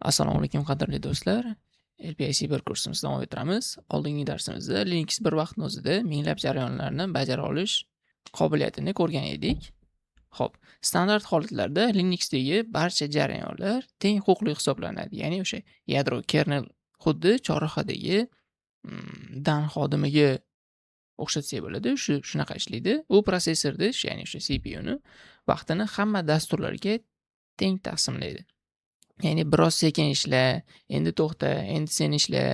Assalomu alaykum qadrli do'stlar. LPIC 1 kursimizni davom ettiramiz. Oldingi darsimizda Linux bir vaqtning o'zida minglab jarayonlarni bajara olish qobiliyatini ko'rgan edik. Xo'p, standart holatlarda Linuxdagi barcha jarayonlar teng huquqli hisoblanadi. Ya'ni o'sha yadro kernel xuddi chorrahadagi dan xodimiga o'xshatsak bo'ladi. Shunaqa ishlaydi. U prosessorda, ya'ni o'sha CPU ni vaqtini hamma dasturlarga teng taqsimlaydi. Ya'ni biroz sekin ishla, endi to'xta, endi sen ishla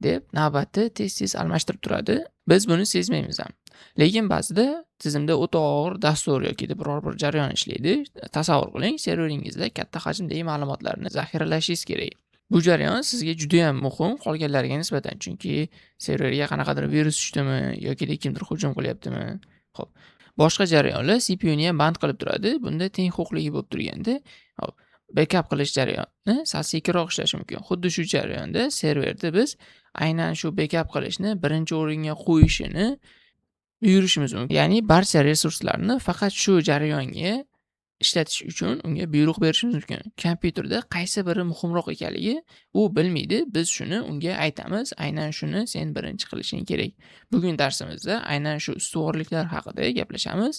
deb navbatni tez-tez almashtirib turadi. Biz buni sezmaymiz ham. Lekin ba'zida tizimda o'ta og'ir dastur yoki biror bir jarayon ishlaydi. Tasavvur qiling, serveringizda katta hajmdagi ma'lumotlarni zaxiralashingiz kerak. Bu jarayon sizga juda ham muhim qolganlarga nisbatan, chunki serverga qanaqadir virus tushdimi yoki kimdir hujum qilyaptimi? Xo'p, boshqa jarayonlar CPU ni ham band qilib turadi. Bunda teng huquqligi bo'lib turganda, xo'p, backup qilish jarayoni sal sekinroq ishlashi mumkin. Xuddi shu jarayonda serverda biz aynan shu backup qilishni birinchi o'ringa qo'yishini buyurishimiz mumkin. Ya'ni barcha resurslarni faqat shu jarayonga ishlatish uchun unga buyruq berishimiz mumkin. Kompyuterda qaysi biri muhimroq ekanligi u bilmaydi. Biz shuni unga aytamiz, aynan shuni sen birinchi qilishing kerak. Bugun darsimizda aynan shu ustuvorliklar haqida gaplashamiz.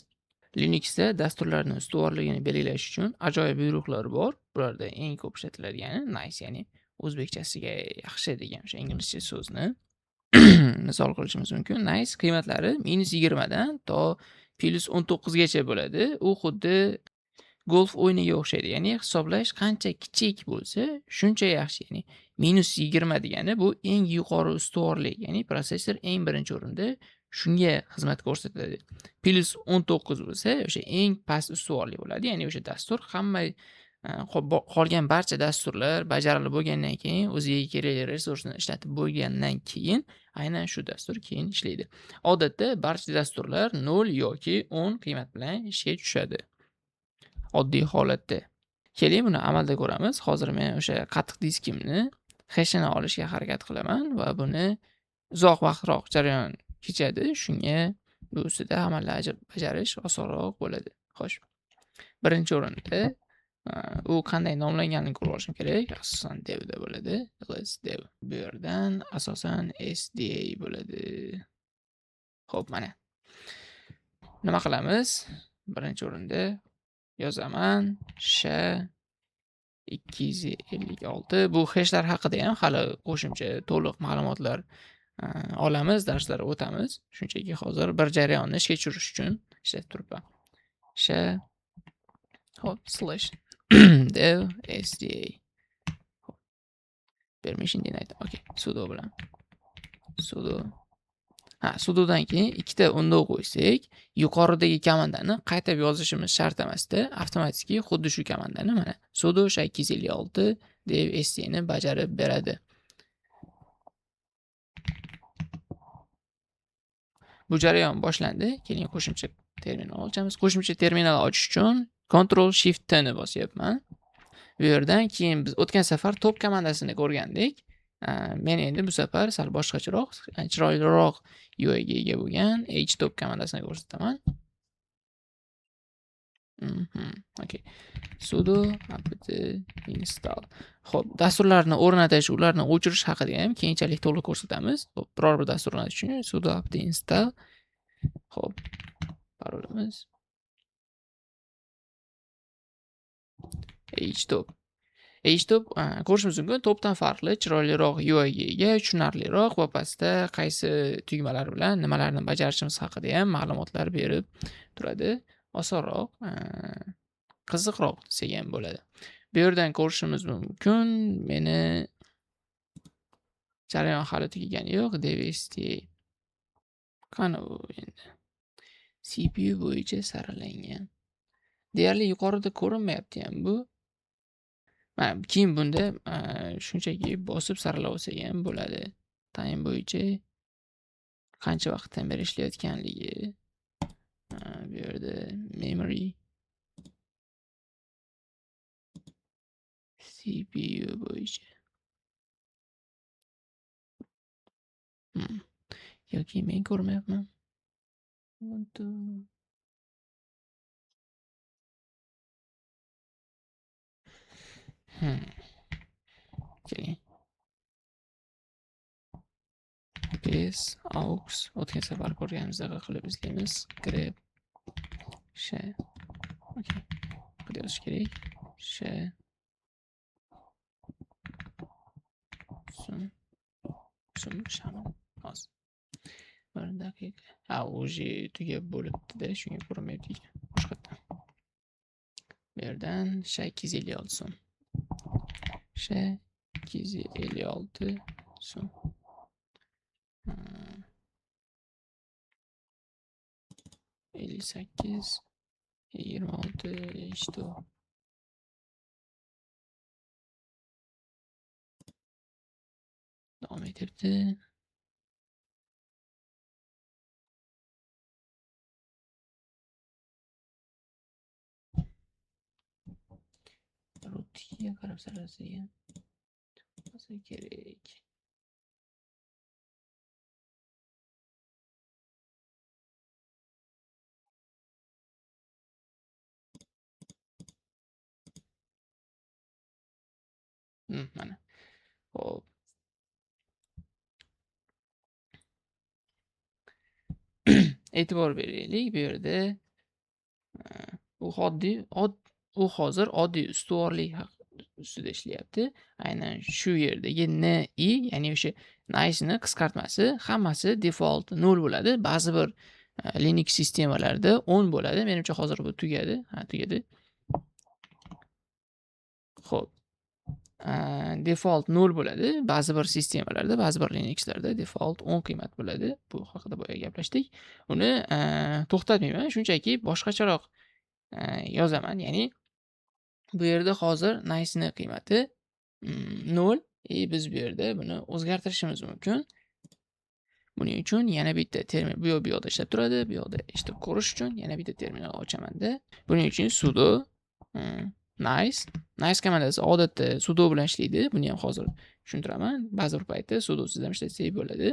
Linuxda dasturlarning ustuvorligini belgilash uchun ajoyib buyruqlar bor. Bularda eng ko'p ishlatiladigani nice, ya'ni o'zbekchasiga yaxshi degan o'sha inglizcha so'zni misol qilishimiz mumkin. Nice qiymatlari -20 dan to +19 gacha bo'ladi. U xuddi golf o'yiniga o'xshaydi. Ya'ni hisoblash qancha kichik bo'lsa, shuncha yaxshi. Ya'ni -20 degani bu eng yuqori ustuvorlik, ya'ni prosessor eng birinchi o'rinda shunga xizmat ko'rsatadi. +19 bo'lsa, o'sha eng past ustuvorlik bo'ladi. Ya'ni o'sha dastur hamma qolgan barcha dasturlar bajarilib bo'lgandan keyin, o'ziga kerakli resursni ishlatib bo'lgandan keyin aynan shu dastur keyin ishlaydi. Odatda barcha dasturlar 0 yoki 10 qiymat bilan ishga tushadi. Oddiy holatda. Keling, buni amalda ko'ramiz. Hozir men o'sha qattiq diskimni hashini olishga harakat qilaman va buni uzoq vaqtroq jarayon kechadi. Shunga bu ustida amalda bajarish osonroq bo'ladi. Xo'sh. Birinchi o'rinda u qanday nomlanganini ko'rib olishim kerak. Asosan devda bo'ladi. ls dev. Bu yerdan asosan sda bo'ladi. Xo'p, mana. Nima qilamiz? Birinchi o'rinda yozaman sha 256. Bu hashlar haqida ham hali qo'shimcha to'liq ma'lumotlar olamiz, darslar o'tamiz. Shunchaki hozir bir jarayonni ishga tushirish uchun ishlatib turibman. Sha hop slash dev sda. Hop. Permission denied. Okay, sudo bilan. Sudo. Ha, sudodan keyin ikkita undov qo'ysak, yuqoridagi komandani qayta yozishimiz shart emasda, avtomatik xuddi shu komandani mana sudo sha 256 dev sda ni bajarib beradi. Bu jarayon boshlandi. Keling, qo'shimcha terminal ochamiz. Qo'shimcha terminal ochish uchun Ctrl Shift T ni bosyapman. Bu yerdan keyin biz o'tgan safar top komandasini ko'rgandik. Men endi bu safar sal boshqacharoq, chiroyliroq UI ga ega bo'lgan htop komandasini ko'rsataman. Okay. Sudo apt install. Xo'p, dasturlarni o'rnatish, ularni o'chirish haqida ham keyinchalik to'liq ko'rsatamiz. Xo'p, biror bir dastur o'rnatish uchun sudo apt install. Xo'p, parolimiz htop. Htop ko'rishimiz mumkin, topdan farqli, chiroyliroq UI ga ega, tushunarliroq va pastda qaysi tugmalar bilan nimalarni bajarishimiz haqida ham ma'lumotlar berib turadi. Osonroq, qiziqroq desak ham bo'ladi. Bu yerdan ko'rishimiz mumkin, meni jarayon hali tugagani yo'q. DVST qani u endi? CPU bo'yicha saralangan. Deyarli yuqorida ko'rinmayapti ham bu. Mana keyin bunda shunchaki bosib saralab olsak ham bo'ladi. Time bo'yicha qancha vaqtdan beri ishlayotganligi. Bu yerda memory, CPU bo'yicha. Yoki men ko'rmayapman. ps aux o'tgan safar ko'rganimizdek qilib izlaymiz. Grep sh. Okay. Qanday yozish kerak? Sh sum sum shamol. Hozir. Bir daqiqa. Ha, уже tugab bo'libdi-da, shunga ko'rinmayapti ekan. Boshqatdan. Bu yerdan sh 256 so'm. Sh 256 so'm. 58 26 что? Davom etyapti. Rootga qarab saralasiga chiqmasa kerak. Mana. Xo'p. E'tibor beraylik, bu yerda u hozir oddiy ustuvorlik ustida ishlayapti. Aynan shu yerdagi NI, ya'ni o'sha nice ni qisqartmasi, hammasi default 0 bo'ladi. Ba'zi bir Linux sistemalarida 10 bo'ladi. Menimcha hozir bu tugadi. Ha, tugadi. Xo'p. Default 0 bo'ladi. Ba'zi bir sistemalarda, ba'zi bir Linuxlarda default 10 qiymat bo'ladi. Bu haqida boya gaplashdik. Uni to'xtatmayman, shunchaki boshqacharoq yozaman. Ya'ni bu yerda hozir nice ni qiymati 0, biz bu yerda buni o'zgartirishimiz mumkin. Buning uchun yana bitta terminal bu yoqda ishlab turadi, bu yoqda eshitib ko'rish uchun yana bitta terminal ochamanda. Buning uchun sudo nice komandasi odatda sudo bilan ishlaydi. Buni ham hozir tushuntiraman. Ba'zi bir paytda sudosiz ham ishlatsak bo'ladi.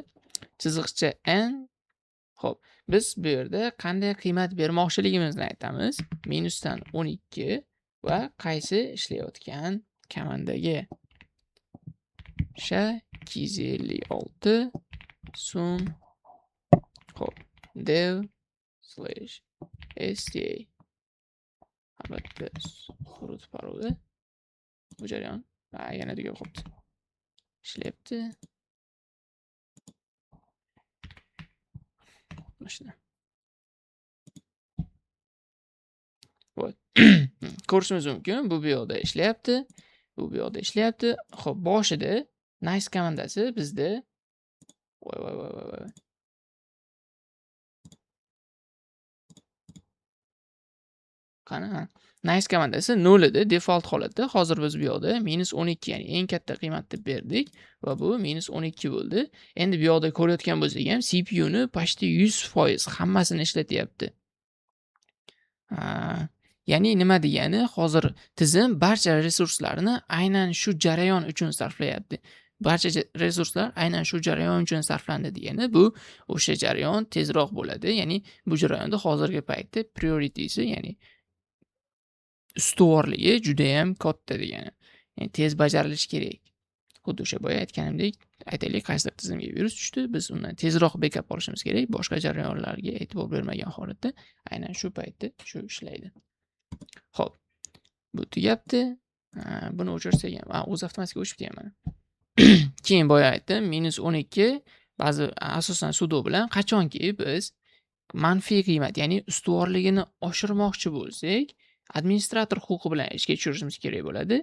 Chiziqcha n. Xo'p, biz bu yerda qanday qiymat bermoqchiligimizni aytamiz. Minusdan 12 va qaysi ishlayotgan komandaga sh 256 so'm. Xo'p, dev /sta. Albatta root paroli bu jarayon yana tugab qolibdi. Ishlayapti. Mana shuni. Вот. Ko'rishimiz mumkin, bu yoqda ishlayapti, bu yoqda ishlayapti. Xo'p, boshida nice komandasi bizda voy voy voy voy voy. Qani, ha. Nice komandasi 0 edi default holatda. Hozir biz bu yoqda -12, ya'ni eng katta qiymatni berdik va bu -12 bo'ldi. Endi bu yoqda ko'rayotgan bo'lsak ham CPU ni почти 100% hammasini ishlatyapti. Ya'ni nima degani, hozir tizim barcha resurslarni aynan shu jarayon uchun sarflayapti. Barcha resurslar aynan shu jarayon uchun sarflandi degani, bu o'sha jarayon tezroq bo'ladi. Ya'ni bu jarayonda hozirgi paytda prioritysi, ya'ni ustuvorligi juda ham katta degani. Ya'ni tez bajarilishi kerak. Xuddi o'sha boya aytganimdek, aytaylik, qaysidir tizimga virus tushdi, biz undan tezroq backup olishimiz kerak. Boshqa jarayonlarga e'tibor bermagan holatda aynan shu paytda shu ishlaydi. Xo'p, bu tugabdi. Buni o'chirsak ham, o'zi avtomatik o'chibdi ham mana. Keyin boya aytdim, -12 ba'zi asosan sudo bilan qachonki biz manfiy qiymat, ya'ni ustuvorligini oshirmoqchi bo'lsak, administrator huquqi bilan ishga tushirishimiz kerak bo'ladi.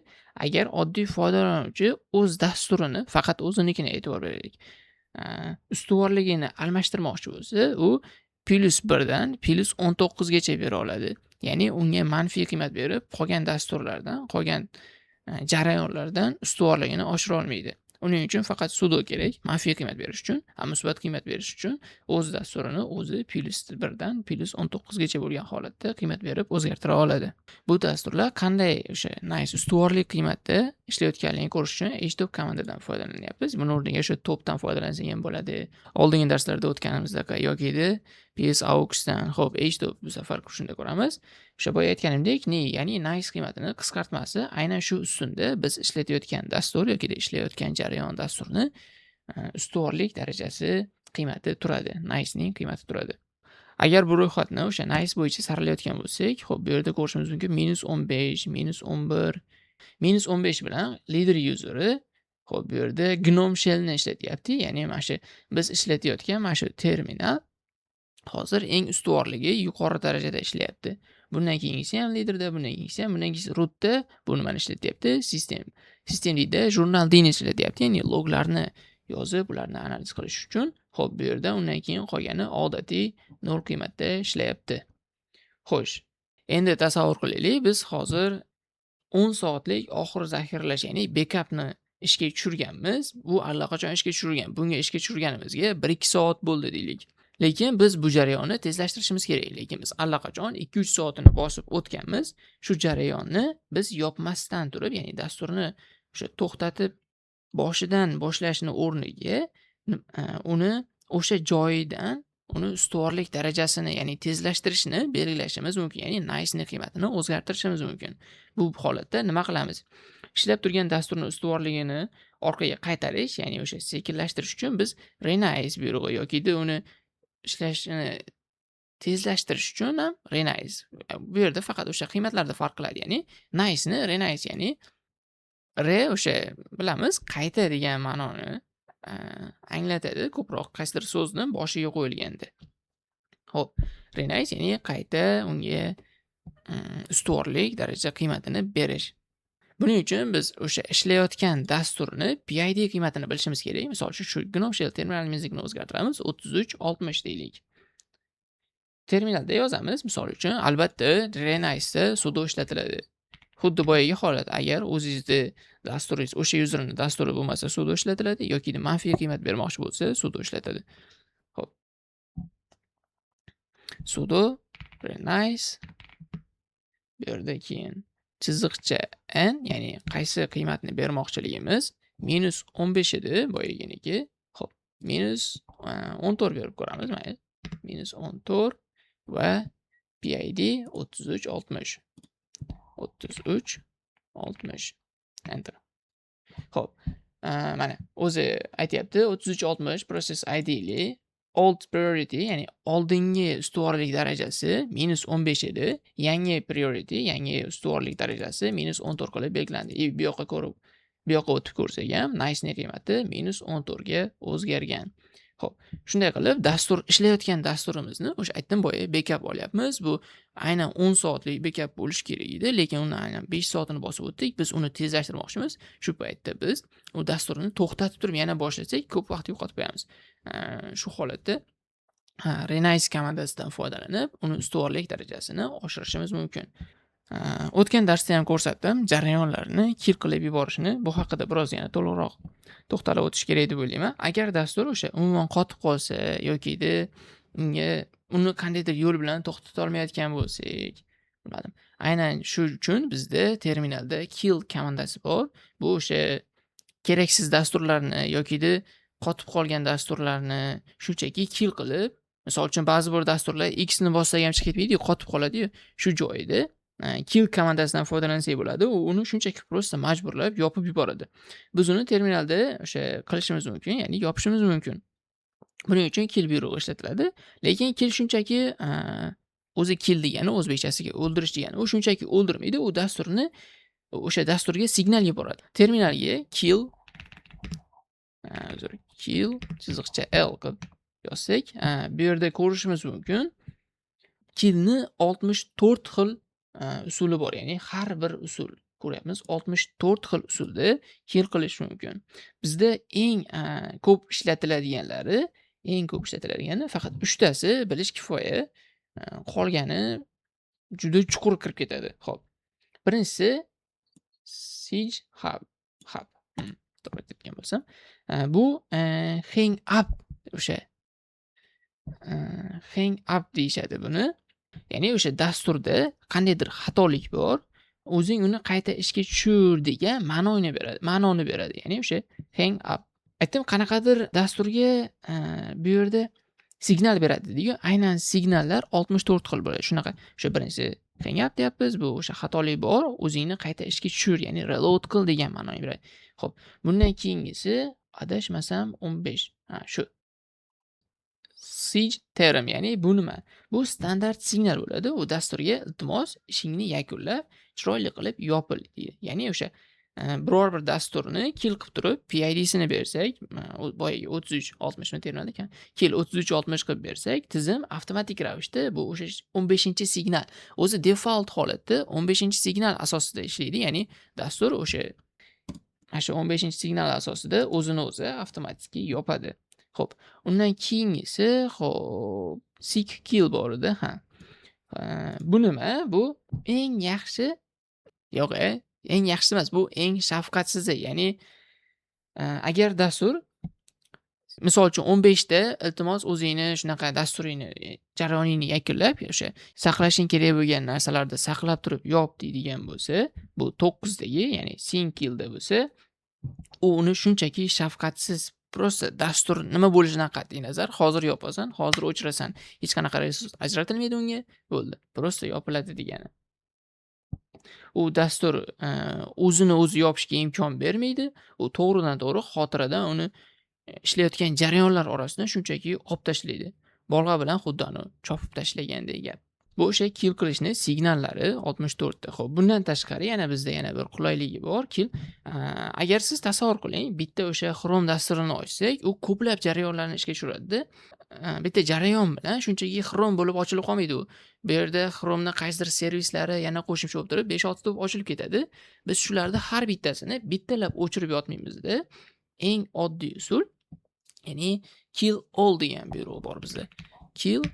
Agar oddiy foydalanuvchi o'z dasturini, faqat o'zinikini e'tibor beraylik, ustuvorligini almashtirmoqchi bo'lsa, u +1 dan +19 gacha bera oladi. Ya'ni unga manfiy qiymat berib, qolgan dasturlardan, qolgan jarayonlardan ustuvorligini oshira olmaydi. Uning uchun faqat sudo kerak, manfiy qiymat berish uchun, musbat qiymat berish uchun o'z dasturini o'zi +1 dan +19 gacha bo'lgan holatda qiymat berib o'zgartira oladi. Bu dasturlar qanday o'sha nice ustuvorlik qiymatda ishlayotganligini ko'rish uchun htop komandadan foydalanyapmiz. Buni o'rniga o'sha topdan foydalansak ham bo'ladi. Oldingi darslarda o'tganimizdek yoki ps aux dan. Xo'p, htop bu safar shunda ko'ramiz. O'sha boya aytganimdek, ni, ya'ni nice qiymatini qisqartmasi aynan shu ustunda biz ishlatayotgan dastur yoki ishlayotgan jarayon dasturni ustuvorlik darajasi qiymati turadi. Nicening qiymati turadi. Agar bu ro'yxatni o'sha nice bo'yicha saralayotgan bo'lsak, xo'p, bu yerda ko'rishimiz mumkin -15, -11, -15 bilan leader useri, xo'p, bu yerda GNOME shellni ishlatyapti. Ya'ni mana shu biz ishlatayotgan mana shu terminal hozir eng ustuvorligi yuqori darajada ishlayapti. Bundan keyingisi ham leaderda, bundan keyingisi ham, bundan keyingisi rootda bu nimani ishlatyapti? System. Systemda journaldni ishlatyapti, ya'ni loglarni yozib, ularni analiz qilish uchun. Xo'p, bu yerda undan keyin qolgani odatiy 0 qiymatda ishlayapti. Xo'sh, endi tasavvur qilaylik, biz hozir 10 soatlik oxir zaxiralash, ya'ni backupni ishga tushirganmiz. Bu allaqachon ishga tushirilgan. Bunga ishga tushirganimizga 1-2 soat bo'ldi deylik. Lekin biz bu jarayonni tezlashtirishimiz kerak. Lekin biz allaqachon 2-3 soatini bosib o'tganmiz. Shu jarayonni biz yopmasdan turib, ya'ni dasturni o'sha to'xtatib boshidan boshlashni o'rniga uni o'sha joyidan uni ustuvorlik darajasini, ya'ni tezlashtirishni belgilashimiz mumkin. Ya'ni nice'ni qiymatini o'zgartirishimiz mumkin. Bu holatda nima qilamiz? Ishlab turgan dasturni ustuvorligini orqaga qaytarish, ya'ni o'sha sekinlashtirish uchun biz renice buyrug'i yoki uni ishlashini tezlashtirish uchun ham renice. Bu yerda faqat o'sha qiymatlarda farq qiladi. Ya'ni nice'ni renice, ya'ni re o'sha bilamiz qayta degan ma'noni anglatadi ko'proq qaysidir so'zni boshiga qo'yilganda. Xo'p, renice ya'ni qayta unga ustuvorlik daraja qiymatini berish. Buning uchun biz o'sha ishlayotgan dasturni PID qiymatini bilishimiz kerak. Misol uchun, shu GNOME Shell terminalimiznikini o'zgartiramiz. 3360 deylik. Terminalda yozamiz. Misol uchun, albatta renice'da sudo ishlatiladi. Xuddi boyagi holat, agar o'zingizni dasturingiz o'sha userni dasturi bo'lmasa, sudo ishlatiladi yoki manfiy qiymat bermoqchi bo'lsa, sudo ishlatadi. Xo'p. Sudo renice, bu yerda keyin chiziqcha n, ya'ni qaysi qiymatni bermoqchiligimiz, -15 edi boyaginiki. Xo'p, -14 berib ko'ramiz, mayli. -14 va PID 3360. 3360. Enter. Xo'p, mana o'zi aytyapti, 3360 process IDli old priority, ya'ni oldingi ustuvorlik darajasi -15 edi. Yangi priority, yangi ustuvorlik darajasi -14 qilib belgilandi. И bu yoqqa ko'rib, bu yoqqa o'tib ko'rsak ham nice'ning qiymati -14 ga o'zgargan. Xo'p, shunday qilib dastur ishlayotgan dasturimizni o'sha aytdim boya backup olyapmiz. Bu aynan 10 soatlik backup bo'lishi kerak edi, lekin uni aynan 5 soatini bosib o'tdik. Biz uni tezlashtirmoqchimiz. Shu paytda biz u dasturni to'xtatib turib yana boshlasak, ko'p vaqt yo'qotib qo'yamiz. Shu holatda renice komandasidan foydalanib, uni ustuvorlik darajasini oshirishimiz mumkin. O'tgan darsda ham ko'rsatdim, jarayonlarni kill qilib yuborishni. Bu haqida biroz yana to'liqroq to'xtalib o'tish kerak deb o'ylayman. Agar dastur o'sha umuman qotib qolsa yokida unga uni qandaydir yo'l bilan to'xtata olmayotgan bo'lsak, bilmadim. Aynan shu uchun bizda terminalda kill komandasi bor. Bu o'sha keraksiz dasturlarni yokida qotib qolgan dasturlarni shunchaki kill qilib, misol uchun, ba'zi bir dasturlar X ni bossak ham chiqib ketmaydi-yu, qotib qoladi-yu. Shu joyida kill komandasidan foydalansak bo'ladi. U uni shunchaki просто majburlab yopib yuboradi. Biz uni terminalda o'sha qilishimiz mumkin, ya'ni yopishimiz mumkin. Buning uchun kill buyrug'i ishlatiladi. Lekin kill shunchaki o'zi kill degani o'zbekchasiga o'ldirish degani. U shunchaki o'ldirmaydi, u dasturni o'sha dasturga signal yuboradi. Terminalga kill, uzr, kill chiziqcha l qilib yozsak, bu yerda ko'rishimiz mumkin. Killni 64 xil usuli bor, ya'ni har bir usul ko'ryapmiz, 64 xil usulda kill qilish mumkin. Bizda eng ko'p ishlatiladiganlari, eng ko'p ishlatiladigani faqat 3 tasi bilish kifoya. Qolgani juda chuqur kirib ketadi. Xo'p. Birinchisi SIGHUP, hup, to'g'ri aytgan bo'lsam. Bu hang up, o'sha hang up deyishadi buni. Ya'ni o'sha dasturda qandaydir xatolik bor, o'zing uni qayta ishga tushir degan ma'noni beradi, ma'noni beradi. Ya'ni o'sha hang up. Aytdim, qanaqadir dasturga bu yerda signal beradi dediku, aynan signallar 64 xil bo'ladi. Shunaqa o'sha birinchisi hang up deyapmiz, bu o'sha xatolik bor, o'zingni qayta ishga tushir, ya'ni reload qil degan ma'noni beradi. Xo'p, bundan keyingisi adashmasam 15. Ha, shu. SIGTERM, ya'ni bu nima? Bu standart signal bo'ladi. U dasturga iltimos ishingni yakunlab, chiroyli qilib yopil deydi. Ya'ni o'sha biror bir dasturni kill qilib turib PIDsini bersak, boyagi 3360 ni termadi ekan. Kill 3360 qilib bersak, tizim avtomatik ravishda bu o'sha 15-signal. O'zi default holatda 15-signal asosida ishlaydi. Ya'ni dastur o'sha mana shu 15-signal asosida o'zini o'zi avtomatik yopadi. Xo'p, undan keyingisi, xo'p, SIGKILL bor edi, ha. Bu nima? Bu eng yaxshi, yo'q, eng yaxshisi emas, bu eng shafqatsizi. Ya'ni agar dastur misol uchun 15 ta iltimos o'zingni shunaqa dasturingni, jarayoningni yakunlab, o'sha saqlashing kerak bo'lgan narsalarni saqlab turib yop deydigan bo'lsa, bu 9 dagi, ya'ni SIGKILLda bo'lsa, u uni shunchaki shafqatsiz просто dastur nima bo'lishidan qat'iy nazar, hozir yopasan, hozir o'chirasan. Hech qanaqa resurs ajratilmaydi unga, bo'ldi. Просто yopiladi degani. U dastur o'zini o'zi yopishga imkon bermaydi. U to'g'ridan-to'g'ri xotiradan uni ishlayotgan jarayonlar orasidan shunchaki olib tashlaydi. Bolg'a bilan xuddi anavi chopib tashlagandek gap. Bu o'sha kill qilishni signallari 64 ta. Xo'p, bundan tashqari yana bizda yana bir qulayligi bor. Kill, agar siz tasavvur qiling, bitta o'sha Chrome dasturini ochsak, u ko'plab jarayonlarni ishga tushiradi-da. Bitta jarayon bilan shunchaki Chrome bo'lib ochilib qolmaydi u. Bu yerda Chrome'ni qaysidir servislari yana qo'shimcha bo'lib turib 5-6 ta bo'lib ochilib ketadi. Biz shularni har bittasini bittalab o'chirib yotmaymizda. Eng oddiy usul, ya'ni kill all degan buyruq bor bizda. Kill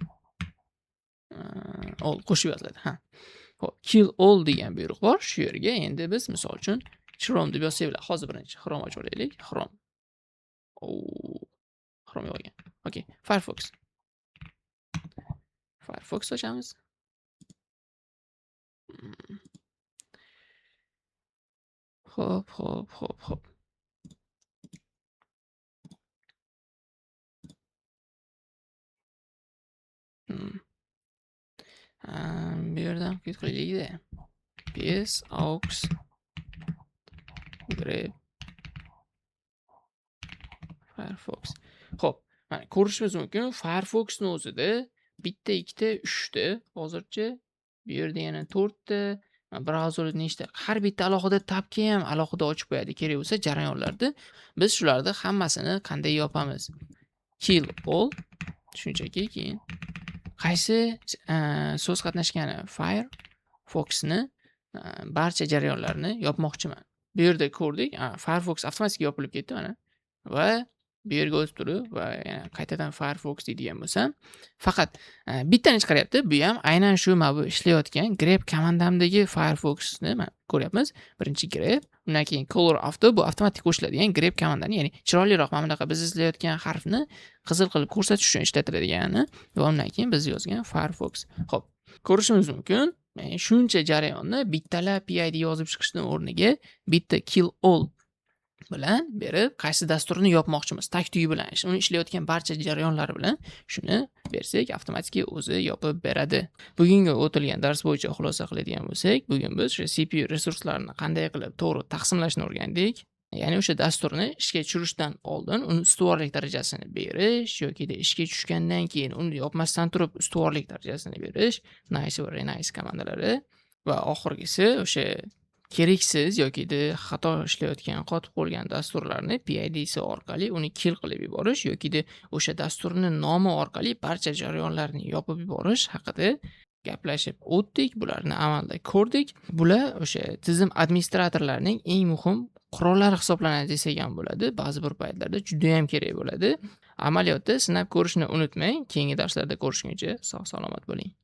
all qo'shib yoziladi. Ha. Xo'p, kill all degan buyruq bor. Shu yerga endi biz misol uchun Chrome deb yozsak bo'ladi. Hozir birinchi Chrome ochib olaylik. Chrome. Chrome yo'q ekan. Okay, Firefox. Firefox ochamiz. Xo'p, xo'p, xo'p, xo'p. Bu yerdan quit qilaylik-da. ps aux grep Firefox. Xo'p, mana ko'rishimiz mumkin, Firefoxni o'zida bitta, ikkita, uchta hozircha. Bu yerda yana 4 ta, brauzerda nechta, har bitta alohida tabga ham alohida ochib qo'yadi kerak bo'lsa jarayonlarni. Biz shularni hammasini qanday yopamiz? Kill all shunchaki keyin qaysi so'z qatnashgani Firefoxni barcha jarayonlarni yopmoqchiman. Bu yerda ko'rdik, Firefox avtomatik yopilib ketdi mana va bu yerga o'tib turib va yana qaytadan Firefox deydigan bo'lsam, faqat bittani chiqaryapti. Bu ham aynan shu mana bu ishlayotgan grep komandamdagi Firefoxni mana ko'ryapmiz. Birinchi grep, undan keyin color auto, bu avtomatik qo'shiladigan grep komandani, ya'ni chiroyliroq mana bunaqa biz izlayotgan harfni qizil qilib ko'rsatish uchun ishlatiladigani va undan keyin biz yozgan Firefox. Xo'p, ko'rishimiz mumkin, ya'ni shuncha jarayonni bittalab PID yozib chiqishni o'rniga bitta kill all bilan berib, qaysi dasturni yopmoqchimiz, tag tugi bilan, uni ishlayotgan barcha jarayonlari bilan shuni bersak, avtomatik o'zi yopib beradi. Bugungi o'tilgan dars bo'yicha xulosa qiladigan bo'lsak, bugun biz o'sha CPU resurslarini qanday qilib to'g'ri taqsimlashni o'rgandik. Ya'ni o'sha dasturni ishga tushirishdan oldin uni ustuvorlik darajasini berish yokida ishga tushgandan keyin uni yopmasdan turib ustuvorlik darajasini berish, nice va renice komandalari va oxirgisi o'sha keraksiz yokida xato ishlayotgan, qotib qolgan dasturlarni PIDsi orqali uni kill qilib yuborish yokida o'sha dasturni nomi orqali barcha jarayonlarni yopib yuborish haqida gaplashib o'tdik. Bularni amalda ko'rdik. Bular o'sha tizim administratorlarining eng muhim qurollari hisoblanadi desak ham bo'ladi. Ba'zi bir paytlarda juda ham kerak bo'ladi. Amaliyotda sinab ko'rishni unutmang. Keyingi darslarda ko'rishguncha sog' salomat bo'ling.